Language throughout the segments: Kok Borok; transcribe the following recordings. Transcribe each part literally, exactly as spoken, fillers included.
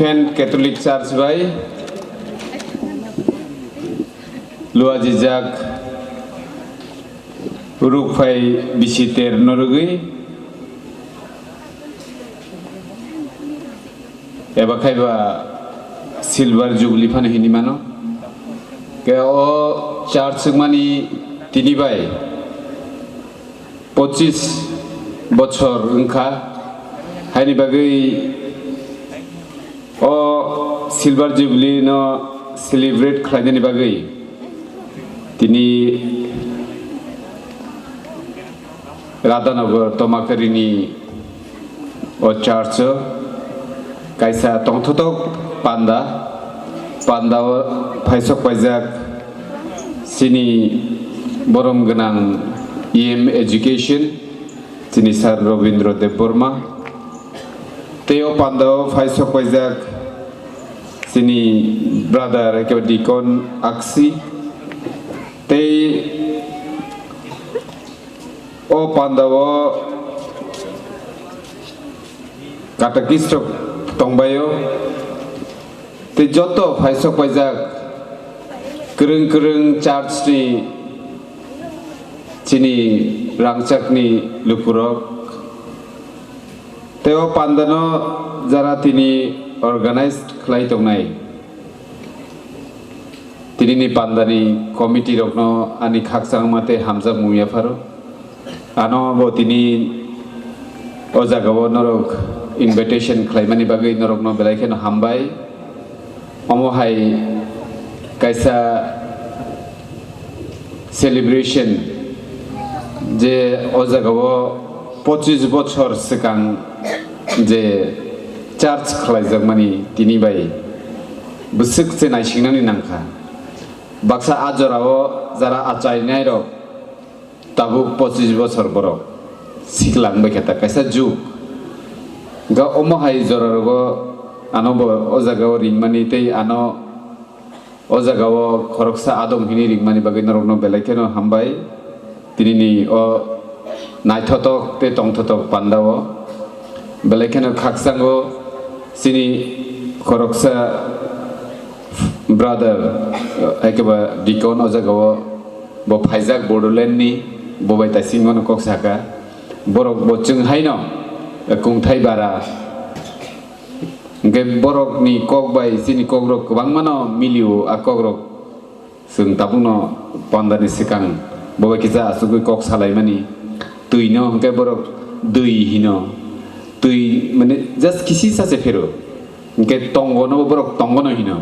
Catholic Church bai luajijak rukphai bisi ter no rwgwi eba khaiba Silver Jubilee phano hini mano. Ke o church wngmani tini bai pochis bochor wngkha, haini bagwi o Silver Jubilee no celebrate khlainani bagwi tini Radhanagar Tomakarini o church o kaisa tongthotok panda, panda o phaisok paijak chini borom gwnang E M education, chini Sir Robindra Debbarma. Tei o panda o phaisok paijak chini brother eke Deacon Aksi. Tei o panda o katekist rok tongbaio. Tei joto phaisok paijak kwrwng kwrwng church ni chini rangchakni lukurok. Tei o pandano jara tini organized khlai tongnai. Tinini pandani committee rokno ani khakchangma tei hamjakmung yapharo. Ano bo tini o jagao norok invitation khlaimani bagwi norokno belai kheno hambai. Omo hai kaisa celebration je o jagao pochis bochor swkang je church khlaijakmani tini bai bwswk se naisingnani nangkha. Baksa a jorao jara achainairok tabuk pochis bochor borok sikla wngbai khe ta kaisa jug. Ga omo hai jora rogo ano bo o jaga o ringmani tei ano o jaga o khoroksa adong hini ringmani bagwi norokno belai kheno hambai. Tinini o naithotok tei tongthotok panda o belai kheno khakchango chini khoroksa brother, ekeba deacon o jaga o. Bo phaijak Bodoland ni, bo bai taising mano kok saka. Borok bo chwng haino kungthai bara. Hwnkhe borok ni kok bai chini kok rok kwbangma no milio a kok rok. Chwng tabuk no panda ni swkang bo bai kisa asugwi kok salai mani. Twi no hwnkhe borok dwi hino. Twi mane just kisi sa se phero. Hwnkhe tongo no bo borok tongo no hino.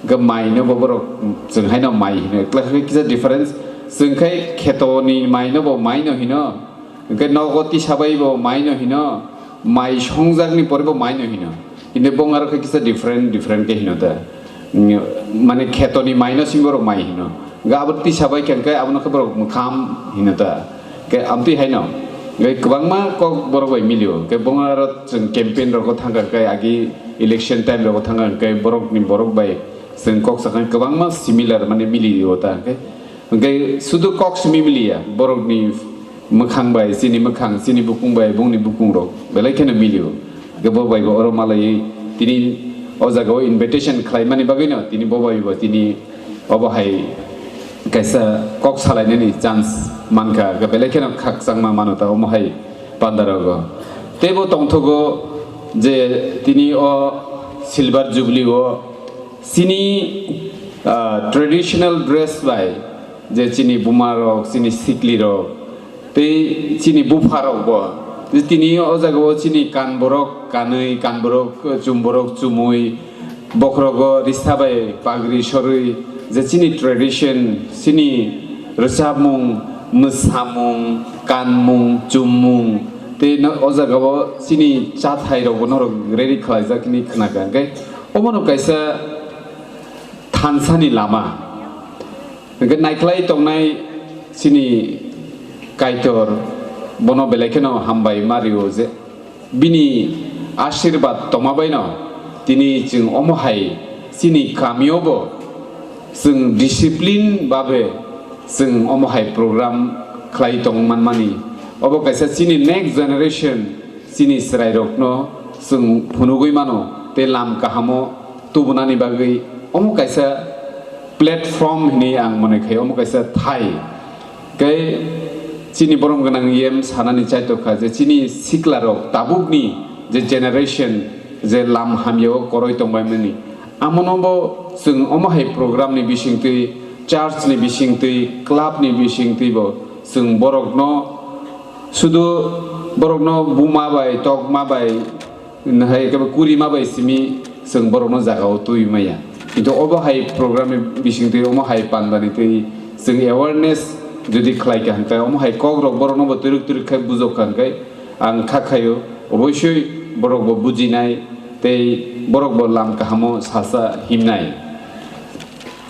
Hwnkhe mai no bo borok chwng haino mai hino. Ekla khe kisa difference. Chwng khai kheto ni mai no bo mai no hino. Hwnkhe nogo tisa bai bo mai no hino. Mai songjak ni pore bo mai no hino. Hinde bong aro khe kisa different, different khe hino da. Mane kheto ni mai no simi borok mai hino. Hwnkhe abo tisa bai khe hwnkhe abo no khe borok mwkham hino da. Hwnkhe amtwi haino. Hwnkhe kwbangma kok borok bai milio. Hwnkhe bong aro chwng campaign rogo thangkha hwnkhe agi election time rogo thangkha hwnkhe borok ni borok bai chwng kok sakha kwbangma similar mane milio ta hwnkhe. Hwnkhe sudu kok simi miliya borok ni mwkhang bai chini mwkhang chini bukung bai bongni bukung rok belai kheno milio. Hwnkhe bo bai bo oro malaiwi tini o jaga o invitation khlai mani bagwi no tini bo bai bo tini obo hai kaisa kok salainani chance mankha, hwnkhe belai kheno khakchangma mano ta omo hai panda rogo. Tei bo tongthogo je tini o Silver Jubilee o chini, ah, traditional dress bai je chini buma rok, chini sikli rok, tei chini bupha rok bo je tini o jaga o chini kan borok kanwi, kan borok chum borok chumui, bokhorogo risa bai pagri sorwi je chini tradition, chini rwchapmung, mwsamung, kanmung, chummung, tei no o jaga o chini chathai rok bo norok ready khlaijak hinwi khnakha. Hwnkhe omono kaisa thansa ni lama. Hwnkhe naikhlai tongnai chini Kaitor bono belai kheno hambai ma rio je bini ashirbad tongma baino tini chwng omo hai chini kamio bo chwng discipline babe chwng omo hai program khlai tong manmani. Obo kaisa chini next generation chini chwrairokno chwng phunugwi mano. tei lam kahamo tubunani bagwi omo kaisa platform hinwi ang mone khai, omo kaisa thai. Tei chini borom gwnang yem sanani chaitokha je chini siklarok tabukni je generation je lam hamyao koroi tongbaimani, amono bo chwng omo hai program ni bisingtwi, church ni bisingtwi, club ni bisingtwi bo chwng borokno sudu borokno buma bai tokma bai hai khe kurima bai simi chwng borokno jagao twi maya. Kintu obo hai program ni bisingtwi omo hai pandani twi chwng awareness jodi khlai kha hwnkhe omo hai kokrok borokno bo twrwk twrwk khe bujok kha hwnkhe ang kha khaio, oboisoi borok bo bujinai tei borok bo lam kahamo sasa himnai.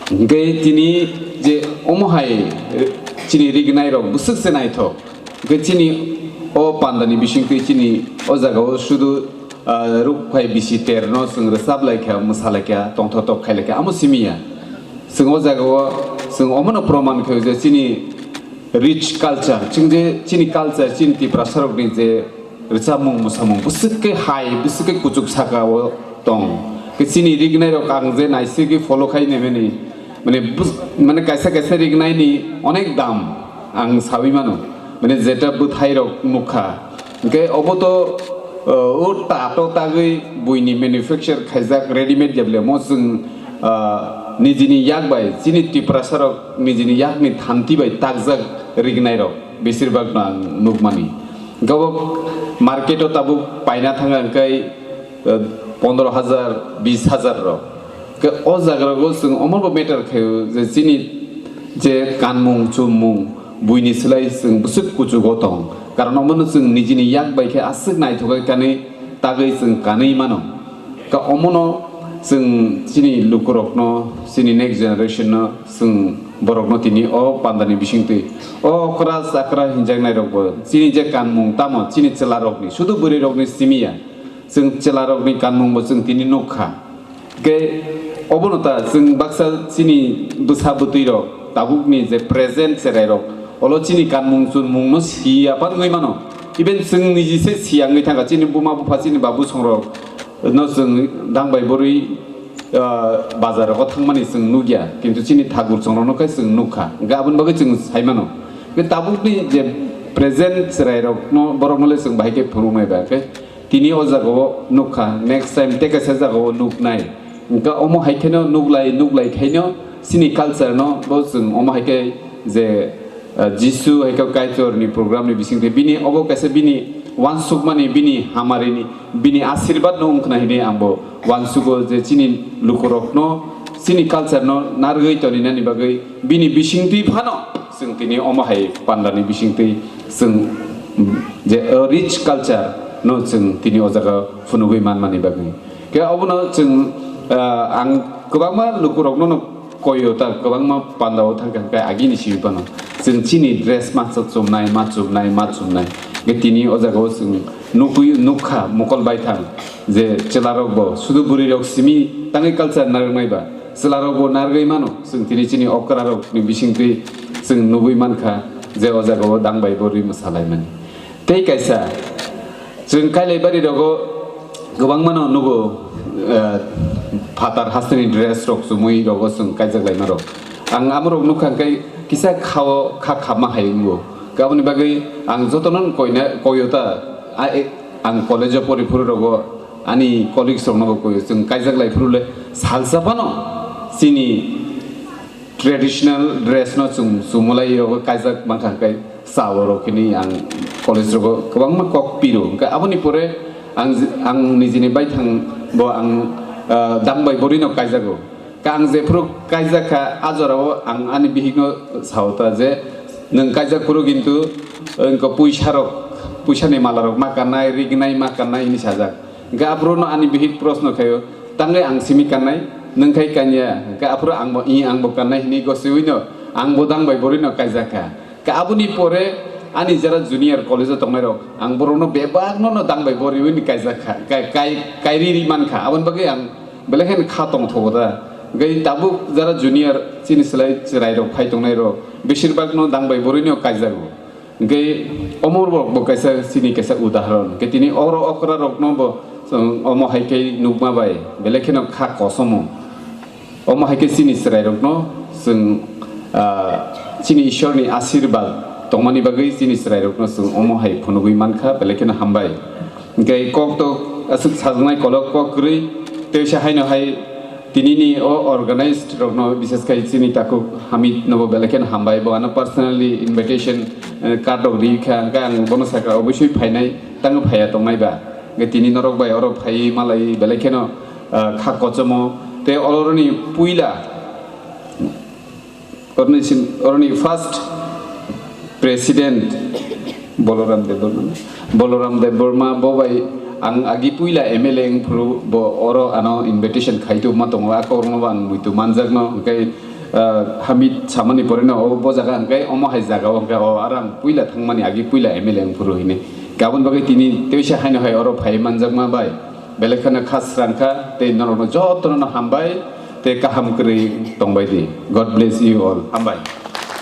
Hwnkhe tini je omo hai chini rignai rok bwswk se naithok. Hwnkhe chini o pandani bisingtwi chini o jagao sudu, ah, rukphai bisi terno chwng rwchap lai kha, mwsa lai kha, tongthotok khai lai kha, amo simi ya. Chwng o jagao chwng omono proman khaio je chini rich culture, chwng je chini culture, chini Tiprasa rokni je rwchapmung, mwsamung, bwswk khe hai, bwswk khe kuchuk saka o tong. Khe chini rignai rok ang je naisik follow khai naimani, mane bus-, mane kaisa kaisa rignai ni onek dam ang sawi mano. Mane jeta bwthai rok nukha. Hwnkhe obo to, uh, o ta to tagwi buini manufacture khaijak readymade jeble mo chwng, uh, nijini yak bai chini Tiprasa rok nijini yakni thanti bai takjak rignai rok besir bak no ang nukmani. Hwnkhe obo market o tabuk paina thangkha hwnkhe, uh, pondro hajar, bis hajar rok. Hwnkhe o jaga rogo chwng omo bo matter khaio je chini je kanmung chummung buini slai chwng bwswk kuchugo tong. Karon omono chwng nijini yak bai khe aswk naithok khe kanwi tagwi chwng kanwi mano. Ka omono chwng chini lukurokno, chini next generation no chwng borokno tini o pandani bisingtwi o okra chakra hinjaknai rokbo chini je kanmung tamo chini chwla rokni, sudu bwrwi rokni simi ya. Chwng chwla rokni kanmung bo chwng tini nukha. Hwnkhe obono ta chwng baksa chini bwsa bwtwi rok tabukni je present cherai rok olo chini kanmung chunmung no siya pan wngwi mano. Even chwng niji se siya wngwi thangkha, chini buma bupha chini babu song rok no chwng dang bai bwrwi, ah, bazar rogo thangmani chwng nukya, kintu chini thakur chwng rokno khe chwng nukha, hwnkhe aboni bagwi chwng sai mano. Hwnkhe tabukni je present cherai rokno, borokno le chwng bahai khe phunuknai ba, hwnkhe tini o jagao nukha, next time tei kaisa jagao nuknai. Hwnkhe omo hai kheno nuklai nuklai khaino chini culture no bo chwng omo hai khe je, ah, Jisu hai khe Kaitor ni program ni bisingtwi bini obo kaisa bini uansukmani, bini hamarini, bini asirbat no wngkhna hinwi ang bo uansugo je chini lukurokno chini culture no narwgwi toninani bagwi bini bisingtwi phano chwng tini omo hai pandani bisingtwi chwng je, uh, rich culture no chwng tini o jaga phunugwi manmani bagwi. Khe obono chwng, ah, ang kwbangma lukurokno no koyo ta, kwbangma pandao thangkha hwnkhe agini simi phano. Chwng chini dress ma chumnai, ma chumnai, ma chumnai. Hwnkhe tini o jagao chwng nukwi, nukha mokol baithang je chwlarokbo sudu bwrwirok simi tangwi culture narwknai ba, chwlarokbo narwgwi mano. Chwng tini chini okrarokni bisingtwi chwng nugwi mankha je o jagao dang bai bwrwi mwsalaimani. Tei kaisa, chwng Kailaibari rogo kwbangmano nugo, eh, phatar hasteni dress rok chumui rogo chwng kaijak laima rok. Ang amorok nukha hwnkhe kisa khao kha khama hai wngo. Aboni bagwi ang jotono koina koyo ta, a, e, ang college o pori phuru rogo ani colleagues rokno bo koyo, chwng kaijak lai phuru le salsa phano chini traditional dress no chwng chumulai rogo kaijak mankha hwnkhe chao rok hini ang college rogo kwbangma kok piro. Hwnkhe aboni pore ang, ang nijini baithang bo ang, ah, dang bai bwrwi no kaijago. Ka ang jephuru kaijak kha, a jorao ang ani bihikno sao ta je, "Nwng kaijak phuru kintu, wngkha puisa rok, puisa ni mala rok ma kannai, rignai ma kannai," hini sajak. Hwnkhe aphuru no ani bihik proshno khaio, "Tangwi ang simi kannai, nwng khai kanya?" Hwnkhe aphuru ang bo, "I, ang bo kannai," hini gosiwi no, ang bo dang bai bwrwi no kaijak kha. Ka aboni pore ani jara junior college o tongnai rok, ang borok no bebak no, no dang bai bwrwi ni kaijak kha, kai, kai, kairi ri man kha, aboni bagwi ang belai khe kha tong thogo da. Hwnkhe tabuk jara junior chini slai chwrai rok phai tongnai rok, besir bak no dang bai bwrwi no kaijago. Hwnkhe omo rok bo kaisa chini kaisa udahoron. Hwnkhe tini oro okra rok no bo Chwng omo hai khe nukma bai belai kheno kha kosomo. Omo hai khe chini chwrairokno chwng, ah, chini Ishwarni asirbad tongmani bagwi chini chwrairokno chwng omo hai phunugwi mankha, belai kheno hambai. Hwnkhe kok to aswk sajaknai kolok kok kwrwi, tei se haino hai tinini o organized rokno, bises khai chini takhuk Hamid nobo belai kheno hambai, bo ano personally invitation, eh, card rok ri kha, hwnkhe ang bono sakha obosoi phainai, tangwi phaiya tongnai ba. Hwnkhe tini norok bai oro phaiwi malai belai kheno, ah, kha kochomo. Tei oroni puila, oroni sin-, oroni first president Boloram Debbarma. Boloram Debbarma bo bai ang agi puila M L A wngphuru bo oro ano invitation khai tubuma tongo, a kokrokno bo ang muitu manjakno, hwnkhe, ah, Hamid samani poreno o bo jaga hwnkhe omo hai jaga o hwnkhe o aro ang puila thangmani agi puila M L A wngphuru hini. Aboni bagwi tini teisa haino hai oro phai manjakma bai. Belai kheno kha srang kha, tei norokno jotono no hambai, tei kaham kwrwi tongbai di. God bless you all. Hambai.